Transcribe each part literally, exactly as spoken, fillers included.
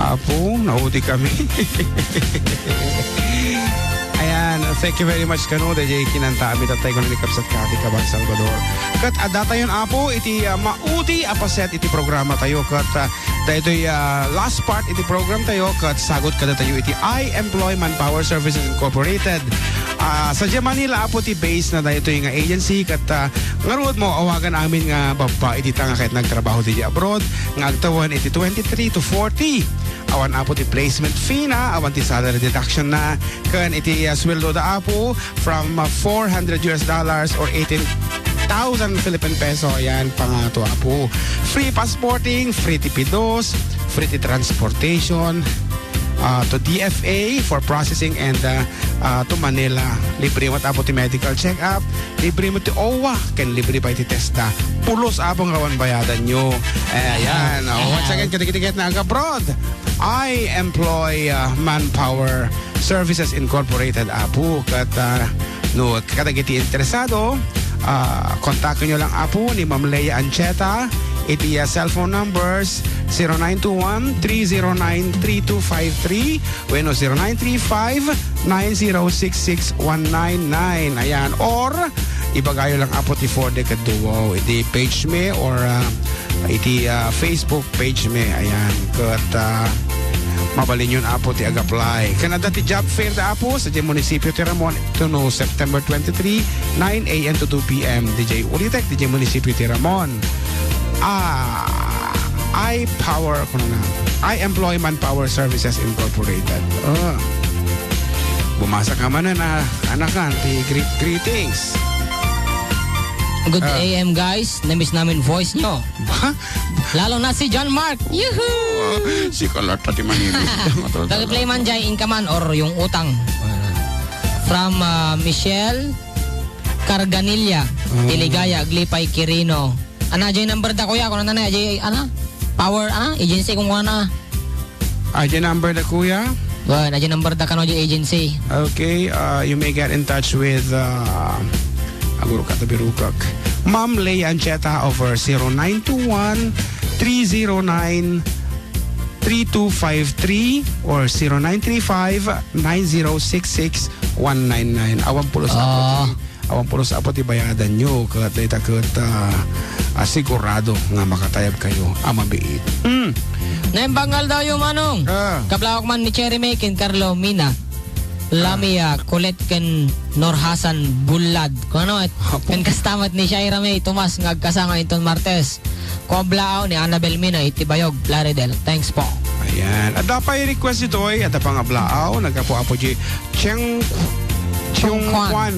Apo, naudi kami. Ayan, thank you very much kano, D J kinanta, amin tatay ko ni Kabsat Kati Kabang Salvador. Kat adatayon, Apo, iti, ah, maudi a paset iti programa tayo. Kat, ah, daytoy, ah, last part iti program tayo. Kat sagut kada tayo iti I Employ Manpower Services Incorporated. Ah, sa Manila, Apo, ti base na daytoy nga agency. Kat, ah, ngarud mo, awagan amin nga babba iti ta nga ket nagtrabaho di abroad, nga agtawen iti twenty-three to forty. Awan, Apo, ti placement fee na, awan ti salary deduction na, ken iti, ah, sweldo da, Apo, from, ah, four hundred U S dollars or eighteen thousand Philippine peso. Ayan, pangato, Apo. Free passporting, free ti pidos, free ti transportation, ah, to D F A for processing and, ah, ah, to Manila. Libre met, Apo, ti medical check-up, libre met ti owa, ken libre pay ti testa. Pulos, Apo, nga awan bayadanyo. Eh, ayan. Oh, once again, kadagiti ket nga agabroad, I Employ, ah, Manpower Services Incorporated, Apo. Ket, ah, no kadagiti interesado, ah, kontakenyo lang, Apo, ni Ma'am Lea Ancheta iti, ah, cellphone numbers zero nine two one, three zero nine, three two five three wenno zero nine three five, nine zero six six one nine nine. Ayan. Or, ibagayo lang, Apo, ti four D ket duo iti page mi or, ah, iti, ah, Facebook page mi. Ayan. Ket, ah, mabalinyon, Apo, ti ag-apply. Ken adda ti job fair da, Apo, sa di munisipyo ti Ramon, ito no September twenty-three, nine A M to two P M. D J ulitek, di munisipyo ti Ramon. Ah, I Power, kuno na. I Employ Manpower Services Incorporated. Oh. Bumasa ka man na, anakan, ti greet, greetings. Good Ah. A M, guys. Namiss namin voice nyo. Ha? Lalo na si John Mark. Yuhu! Ah, si Kalata ti manibis. Pag-play man jay inka man or yung utang. From, ah, Michelle Carganilla, Ah. Tiligaya, Aglipay, Quirino. Ana, jay number da, kuya. Kung ano na, jay, ana? Power, ana? Agency kung ano na. Adya number da, kuya? Wen, adya number da kano di agency. Okay, uh, you may get in touch with, uh, aguro ka, tabirukak. Ma'am Lea Ancheta over zero nine two one, three zero nine, three two five three or zero nine three five, nine zero six six, one nine nine. Awan pulos Ah. Awan pulos, Apo, ti bayadanyo, ket dayta ket, ah, ah, sigurado nga makatayab kayo a mabiit. Mm. Naimbag nga aldaw yo, Manong. Ah. Kablawak man ni Cherry May ken Carlo Mina. Lamia, Colette ken Nor Hasan Bullad. Kuno, Apo. Ken kasta met ni Shaira May Tomas nga agkasanga inton Martes. Kablaaw ni Annabel Mina iti Bayog, Plaridel. Thanks po. Ayan. Adda pay request ditoy, adda pangablaaw, naggapu-apo di Cheng, Cheng Cheng Kwan. Kwan,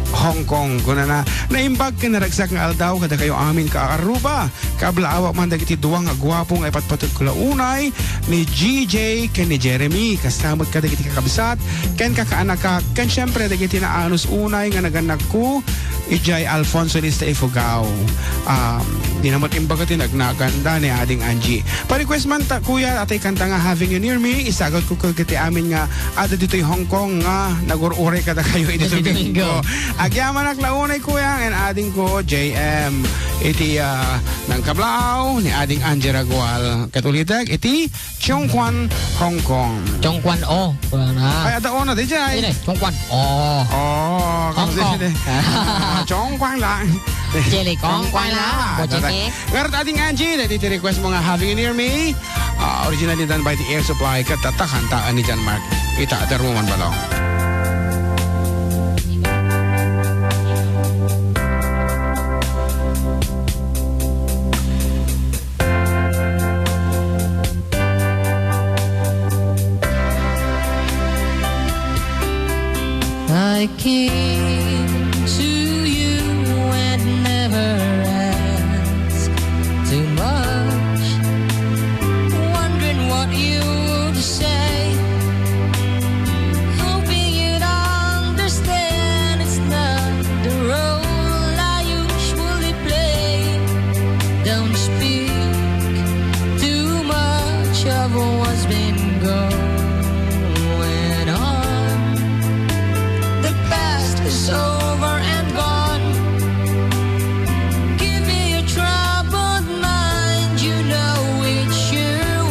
Hong Kong. Kunana, naimbag ken naragsak nga aldaw kadakayo amin, kaarruba. Kablaaw man dagiti dua nga guapo nga ipatpateg ko la unay, ni G J ken ni Jeremy. Kasta met kadagiti kakabsat ken kakaanakak, ken siempre dagiti naanus unay nga nagannakko, idiay Alfonso Lista, Ifugao. Um, di na met imbaga ti nagnaganda ni Ading Angie. Pa-request man ta, kuya, atay kanta nga Having You Near Me, isagut ko kadagiti amin nga adda ditoy Hong Kong nga nagur-uray kadakayo iti Iti Domingo. Domingo. Agyamanak la unay, kuya, and ading ko, J M. Iti, ah, nangkablaaw ni Ading Angie Ragual. Ket ulitek, iti Chongquan, Hong Kong. Chongquan O. Wala na. Ay, adda O na, di jay. Ayun eh, Chongquan O. Oh, Hong Kong. Ah, Chongquan lang. Chili Kong Kong lang. Kong lang. Bojiki. Ngarud, Ading Angie, daytoy ti request mo nga Having You Near Me. Ah, originally done by the Air Supply, ket tatta kantaan ni John Mark. Ita, adda mo man balong. I came to you and never asked too much, wondering what you'd say, hoping you'd understand it's not the role I usually play. Don't speak too much of what's been going on. The past is over and gone. Give me your troubled mind, you know it's you.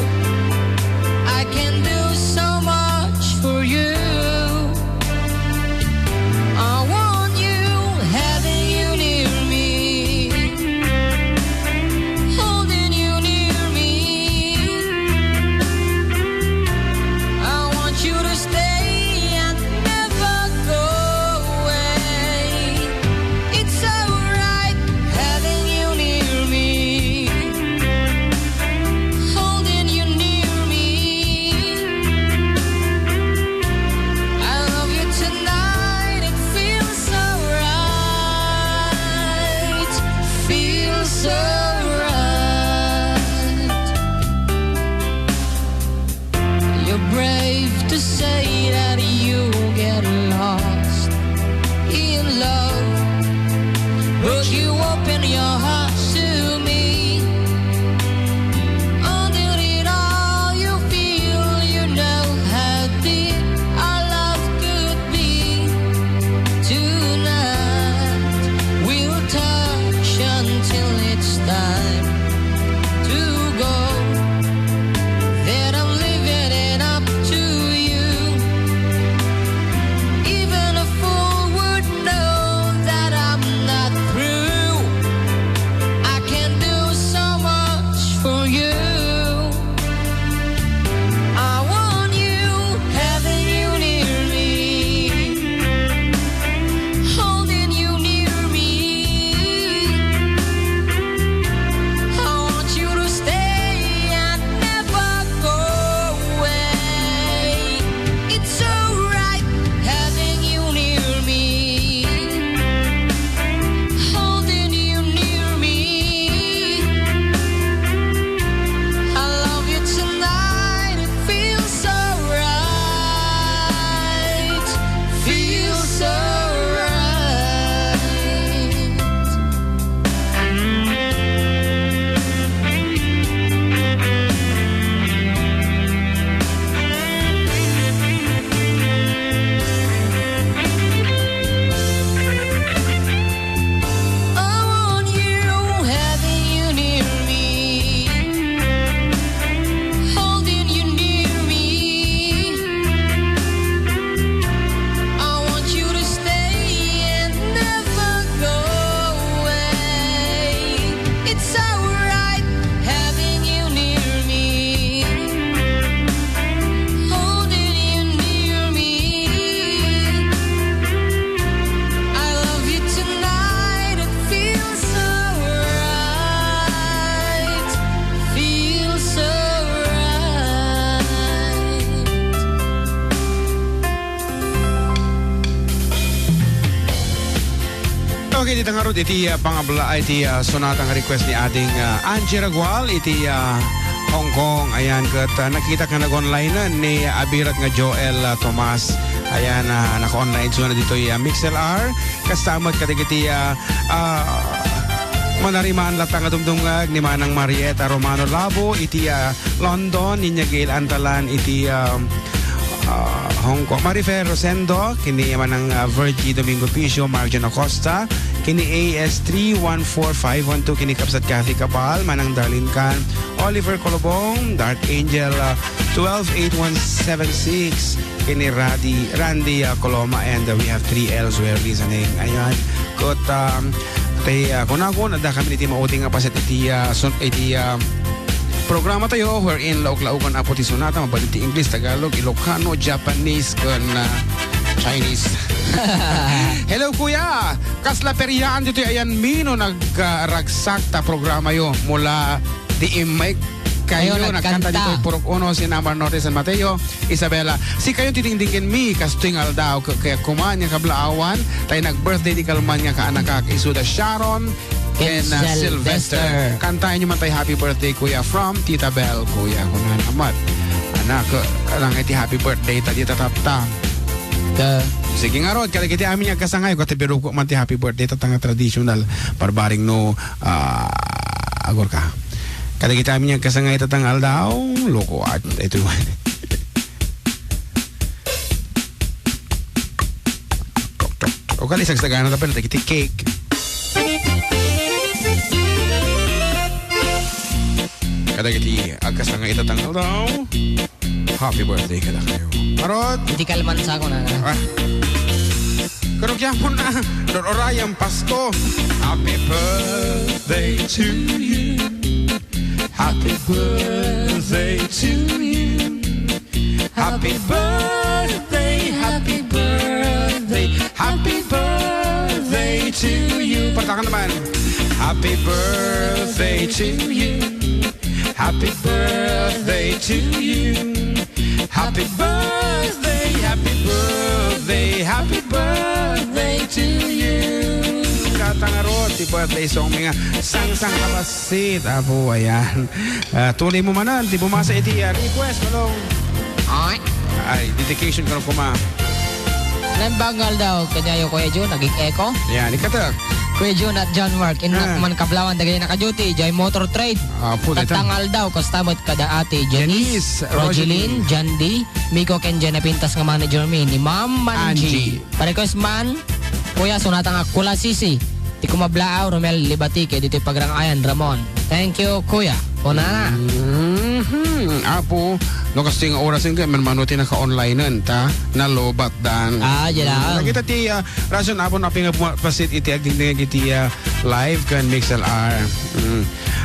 Ngarud iti, ah, pangabla, iti, ah, sonata nga request ni ading, ah, Angie Ragual iti, ah, Hong Kong. Ayan, ket, ah, nakita nga nag-online na ni Abirat nga Joel, ah, Tomas. Ayan, ah, naka-online so na ditoy, ah, Mixlr. Kasta met kadagiti, ah, ah, manarimaan latta nga dumdumngeg ni Manang Marieta Romano Labo iti, ah, London, ni Gail Antalan iti, ah, ah, Hong Kong. Marifer Rosendo, kini Manang, ah, Virgie Domingo Picio, Marjon Acosta, kini A S three one four five one two, kini Kabsat Kathy Cabal, Manang Darlene Can, Oliver Colobong, Dark Angel, ah, twelve eight one seven six, kini Radi, Randy, ah, Coloma, and, ah, we have three L's were listening. Ayan. Ket, um, tay, ah, kunakon, adda kami iti maudi nga paset iti, ah, sun-, iti, ah, programa tayo, wherein lauk-laukan apo ti sonata, mabalin ti English, Tagalog, Ilocano, Japanese, ken, ah, Chinese. Hello, kuya! Kasla peryaan ditoy ayan mino nag, ah, ragsak ta programa yo mula di Imay kayo Kayo nagkanta nagkanta. Ditoy Purok Uno, Sinamar Norte, San Mateo, Isabela. Sikayo ti dingdinggen mi, kastoy nga aldaw, k-, kaya kuman nga kablaawan, tay nag-birthday ti kalman nga kaanakak, isuda Sharon, Ken, ken, uh, Sylvester. Sylvester. Kantaen nyo man tay happy birthday, kuya, from Tita Belle, kuya. Kunan amat. Anak, uh, lang iti happy birthday, ta, dita tatta. Ka- Sige nga rod, kadagiti amin nga agkasangay, kati biruko man ti happy birthday, tatta nga traditional, barbaring no, ah, agor ka. Kadagiti amin nga agkasangay, tatta nga aldaw, loko, at, ito, O kadi sagsagana ta pala dagiti cake. Kadagiti agkasangay, tatta nga aldaw. Happy birthday kadakayo. Arot. Iti kalman sa ako na. Ah. Karugyan mo na. Don Orion Pasco. Happy birthday to you. Happy birthday to you. Happy birthday, happy birthday, happy birthday to you. Palakpakan naman. Happy birthday to you. Happy birthday to you. Happy birthday, happy birthday, happy birthday to you. Tatang arot, ti birthday song mi nga sangsang kapas Sit, apo, ayan. Ah, tuloy mo manan, ti bumasa iti, ah, request, Manong. Ay. Ay, dedication ko na kuma. Naimbag nga aldaw, kaniayo, Kuya Jun, naging echo. Ayan, ikatak. Kuya Jun at John Mark, innak Ah. man kablawan, dagay naka-duty, jay motor trade. Apo, dayta. Tatta nga aldaw, kasta met kada ate, Janice, Janice, Rogeline, Rogeline. John D, Miko, ken Jenna Pintas nga manager mi, ni Ma'am Angie. Angie. Pa-request man, Kuya, sonata nga Kula Sisi. Ti kumablaaw, Romel Libati, ket ditoy pagrangayan, Ramon. Thank you, Kuya. Kunana. Mhm. Apo, no, kastoy nga oras nga, man mano ti naka-online-en, ta? Nalobat dan. Ah, dyan lang. Nakita ti, ah, rason, apo, na pingapasit iti agdingdingag iti, ah, live kan Mixlr. Mm.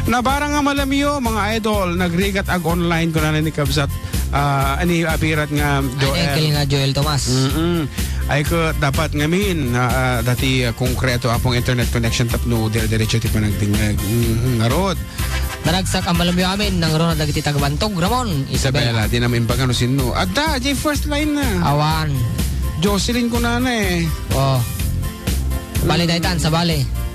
Nabarang nga malamyo, mga idol, nagrigat ag-online, kunana ni Kabsat Ah, ani, abirat nga Joel. Ay, Uncle nga Joel Tomas. Mm-mm. Ay, ko, dapat ngamin, ah, ah, dati, ah, konkreto apong internet connection tapno dire-diretso ti panagdingag. Mhm, ngarud. Naragsak ang malamyo amin, nang Ronald dagiti tagbantog, Ramon, Isabela. Isabela, di namin imbag no sino. Adda, di first line na. Awan. Jocelyn ko na na eh. Oh. Bali, daytan, sa bali.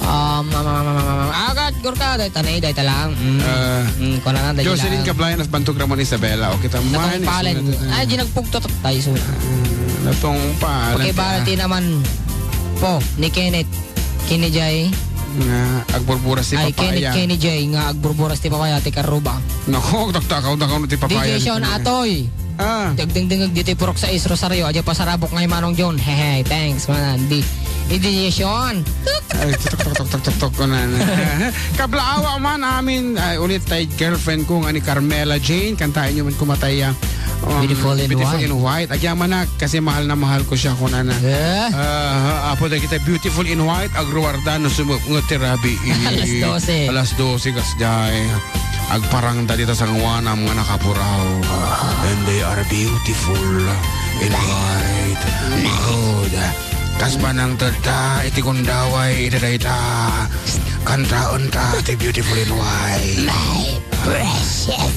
Um, um, um, um, um, um, agad, gurka, dayta na, dayta lang. Mm. Ah, Mm, kuna na, dayta Jocelyn lang. Kablayan, as Bantog Ramon Isabela. O, kita Natong man, palen. Isu na to. Ay, di nagpugtot tayo, so. Ah, natong palen. Okay, bala, ah. Ti naman po, ni Kenneth, Kenny Jay. Nga, agburburas ti Ay, papaya. Kenneth, Kenny Jay, nga agburburas ti papaya, ti karuba. Nako, taktakaw, takaw, ti papaya. Di Jason, dito. Atoy. Ah. Dagdingdingag ditoy purok sais Rosario, adya pasarabok ngay Manong John. Hehe, thanks, man. Di, di, di, Sean. Ay, tok, tok, tok, tok, tok, tok, ko na, na. Kablaawa man amin, ay, ulit tay girlfriend ko, nga ni Carmela Jane, kantaen nyo man kumatay, ah, um, Beautiful in Beautiful White. In White. Agyamanak, kasi mahal na mahal ko siya, ko na, na. Eh? Ah, apo, dagita Beautiful in White, agruarda, no sumuk, nga tirabi. Alas dose. Alas dose, kasjay. Agparangda dita sanguanam nga nakapuraw. And they are beautiful in white. Good. Kas panangtedta iti gundaway iti dayta. Kantaenta ti Beautiful in White. My precious.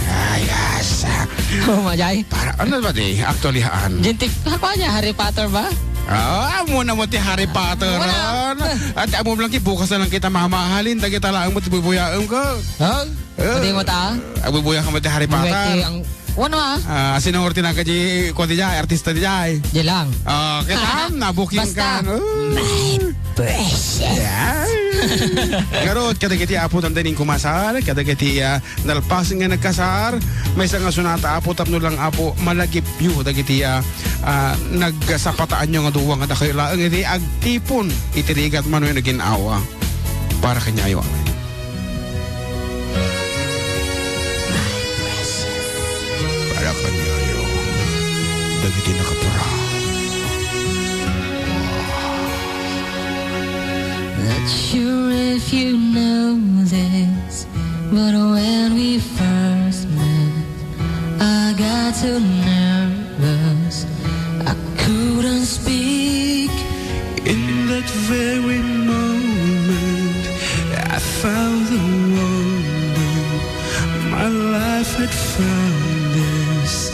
Ah, yes. Oh, majay. Para, ano ba di? Actually, haan. Jintik, ako niya, Harry Potter ba? Ah, ammona met ti Harry Potter. Wala. Ati ammom lang ti bukas na lang kita mamahalin, dagita laeng met bubuyaem ka. Ha? Eh, Adi mo ta? Agbubuya ka met ti Harry Potter. Ang, ano, ah? Ah, sinungor ti nagka di, kua di jay, artista di jay. Di lang. Ah, kita, nabuking Basta, ka, no? My precious. Yeah. Ngarud, kadagiti apo, tanda ning kumasar, kadagiti, ah, nalpas nga nagkasar, maysa nga sunata, Apo, tapno lang, Apo, malagipyo dagiti, ah, ah, nagsapataanyo nga duwa nga dakayo laeng iti agtipon iti rigat mano nga gin-awa para kaniayo. Amen. Para kaniayo, dagiti nakapura. Not sure if you know this, but when we first met, I got so nervous I couldn't speak. In that very moment, I found the woman my life had found this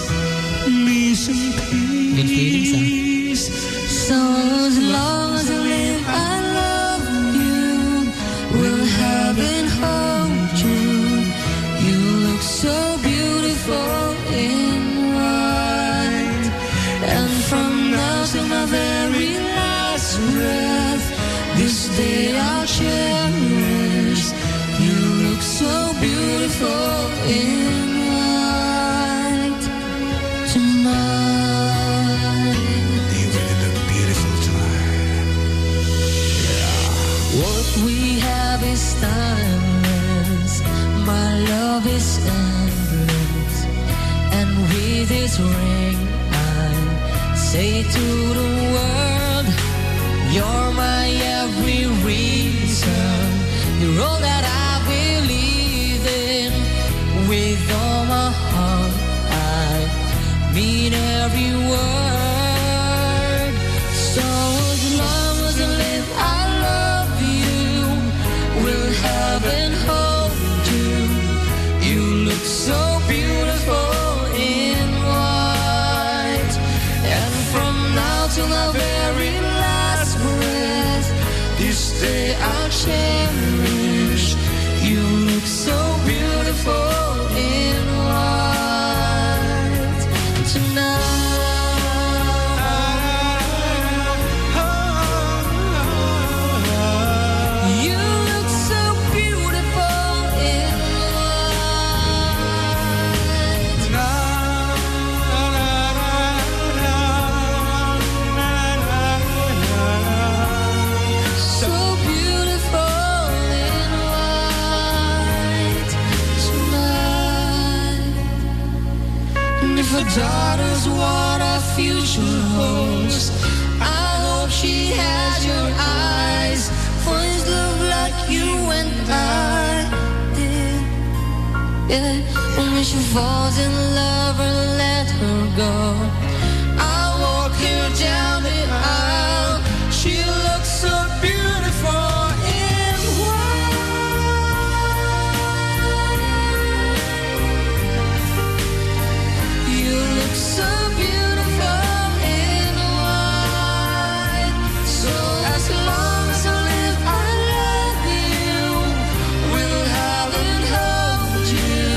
missing piece. Good feelings, ah. So as long as I live, I love you. Will heaven hold you? You look so beautiful in white. And from now till my very last breath, this day I'll cherish. You look so beautiful in white tonight. Even in the beautiful tonight. Yeah. What we have is timeless. My love is endless. And with this ring, I say to the world, you're my every reason. You're all that I believe in. With all my heart, I mean every word. So as long as I live, I love you. Will heaven hold you? You look so beautiful in white. And from now till my very last breath, this day I'll cherish. You look so beautiful in white tonight. You look so beautiful in white. So beautiful in white tonight. And if a daughter's what our future holds, I hope she has your eyes. For it's love like you and I did. Yeah. And when she falls in love, I let her go. I walk her down the aisle. She looks so beautiful in white. You look so beautiful in white. So as long as I live, I love you. Will heaven hold you?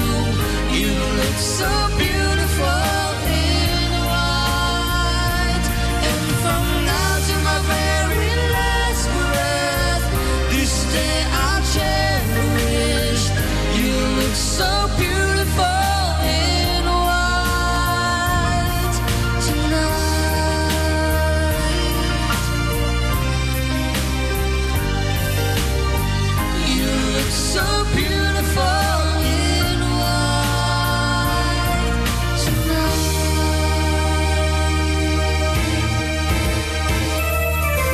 You look so beautiful in white. And from now to my very last breath, this day I'll cherish. You look so beautiful in white tonight. You look so beautiful in white tonight.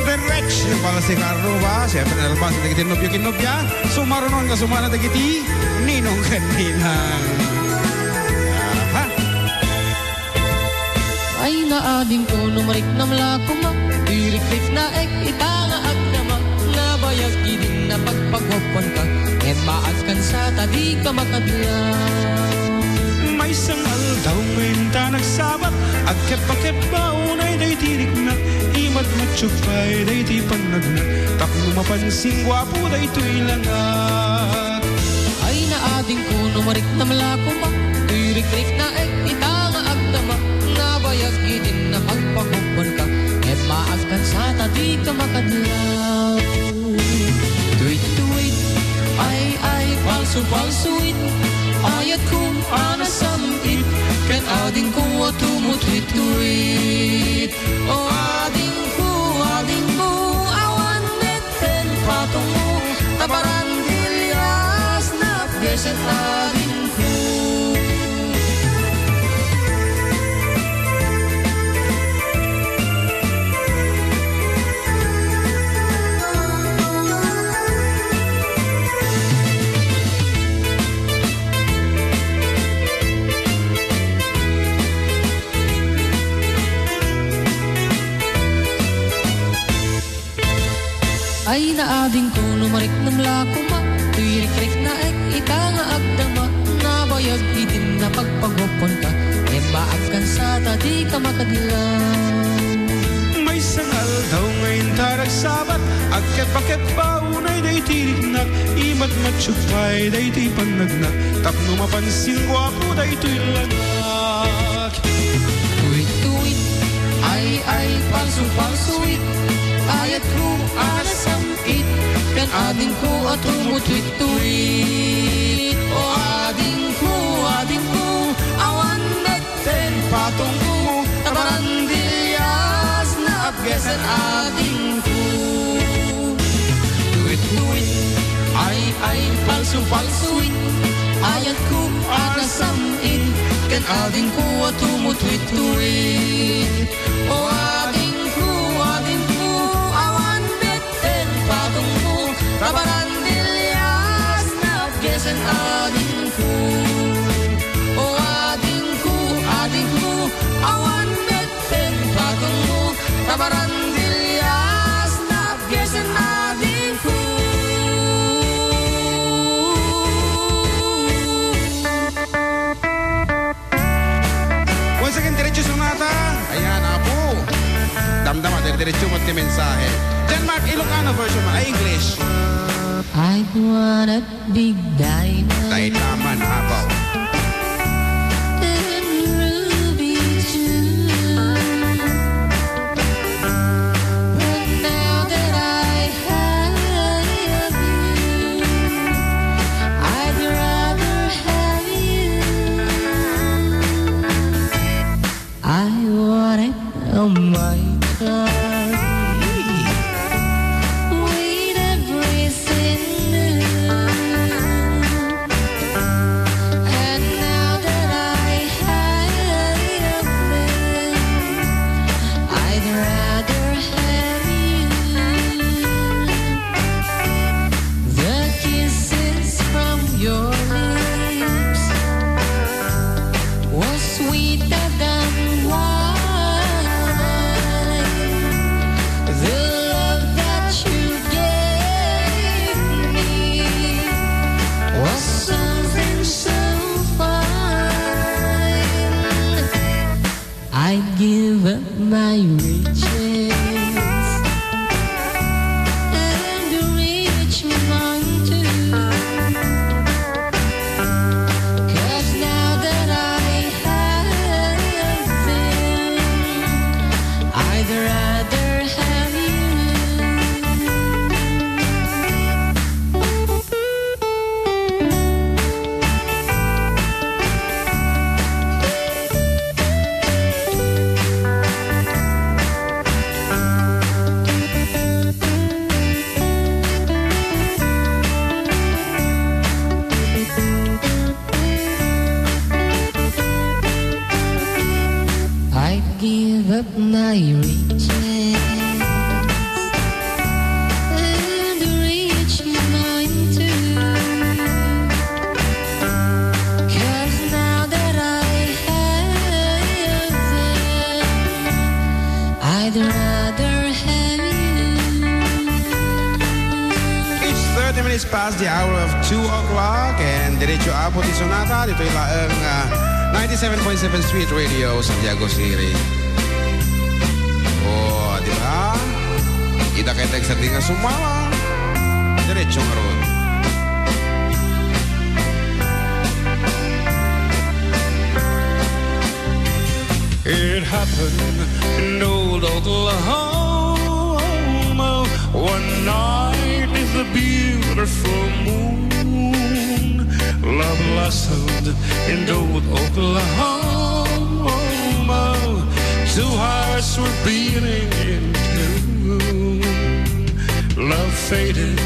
Diretso pala si Carlo ba? Siyempre, nalpas na dagiti nobyo ken nobya. Sumarunon nga sumana dagiti ninong ken ninang. Aha. Ay, naadingko no mariknam la koma, ti rikriknaek ita nga agdama, nabayag idi napagpaguapuanka, ket maagkansa ta dika makadlaw. Maysa nga aldaw nga inta nagsabat, agkebba-kebba unay daydi riknak, Imatmatyo pay daytoy pannaknak, tapno mapansin guapo daytoy langak. Ay naadingko no mariknam la koma, toy rikriknaek ita nga agdama, nabayag idin napagpagubbanka, ket maagkan sa ta dika makadlaw. Tweet, tweet, ay, ay, palso, palso, it. Ayatko a nasam-it, ken adingko a tumutweet, tweet. O adingko, adingko, awan metten patongmo, ta barandilias napgesen adingko. Ay naadingko no mariknam la koma, toy rikriknaek ita nga agdama, nabayag idin napagpagubbanka, ket maagkan sa ta dika makadlaw. Maysa nga aldaw nga inta ragsabat, agkebakebba unay daytoy riknak, imatmatyo pay daytoy pannaknak, tapno mapansin guapo daytoy langak. Tuwid-tuwid, ay-ay, palso-palsoit, ayatko a nasam-it, ken adingko a tumutwid-tuwid. O adingko, adingko, awan metten patongmo, ta barandilias napgesen adingko. Tuwid-tuwid, ay-ay, palso-palsoit, ayatko a nasam-it, ken adingko a tumutwid-tuwid. O adingko, adingko, awan metten patongmo, ta barandilias napgesen adingko. O adingko, adingko, awan metten patongmo, ta barandilias napgesen adingko. Once again, diretso sonata. Ayan, apo. Damdama, dire-diretso mo ti mensahe. Denmark, Ilocano version man. Ay, English. I wanna be dynamite. Dayta man, apo. And ruby too. But now that I have you, I'd rather have you. I want it on my car with everything new. And now that I have you, I'd rather have you. The kisses from your lips was sweeter than wine. The love that you gave me was something so fine. I'd give up my riches and reach mine too. 'Cause now that I have them, I'd rather have you. I'd give up my riches and reach mine too. 'Cause now that I have them, I'd rather have you. It's thirty minutes past the hour of two o'clock, and diretso apo ti sonata ditoy laeng, ah, ninety-seven point seven Street Radio, Santiago City. Oh, di ba? Ita kay text sa tinga sumama. Diretso nga ron. It happened in old Oklahoma one night with a beautiful moon. Love blossomed in old Oklahoma. Two hearts were beating in tune. Love faded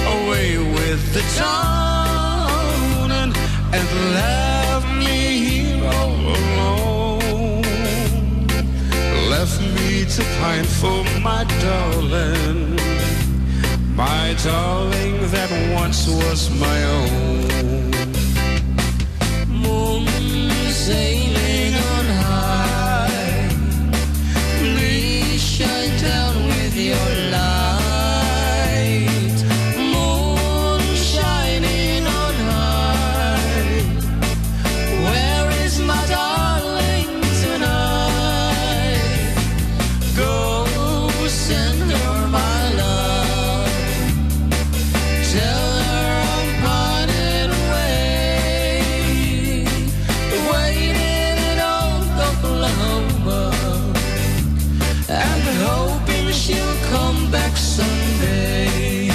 away with the dawn and, and left me here all alone. Left me to pine for my darling, my darling that once was my own. Moon sailing on high, please shine down with your light. Moon shining on high, where is my darling tonight? Go send her my love. Tell her I'm pining away, waiting in Oklahoma, and hoping she'll come back someday.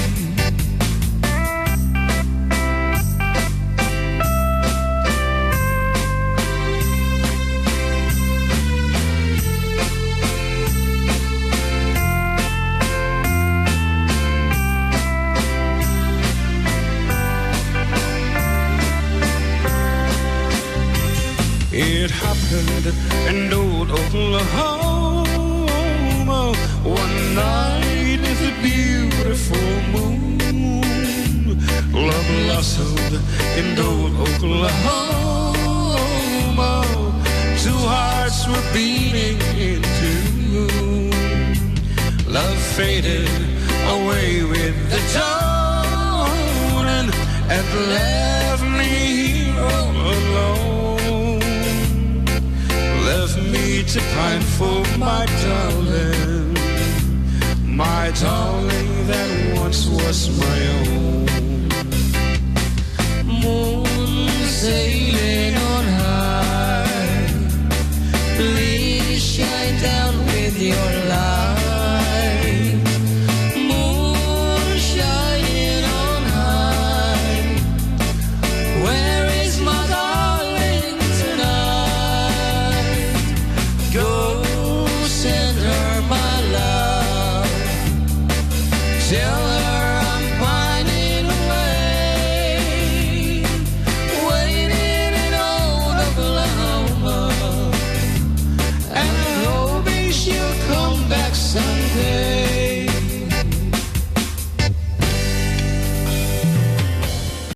It happened in old Oklahoma one night with a beautiful moon. Love blossomed in old Oklahoma. Two hearts were beating in tune. Love faded away with the dawn and, and left me here all alone. Left me to pine for my darling, my darling that once was my own. Moon sailing on high, please shine down with your light. Moon shining on high, where is my darling tonight? Go send her my love. Tell her I'm pining away, waiting in old Oklahoma, and hoping she'll come back someday.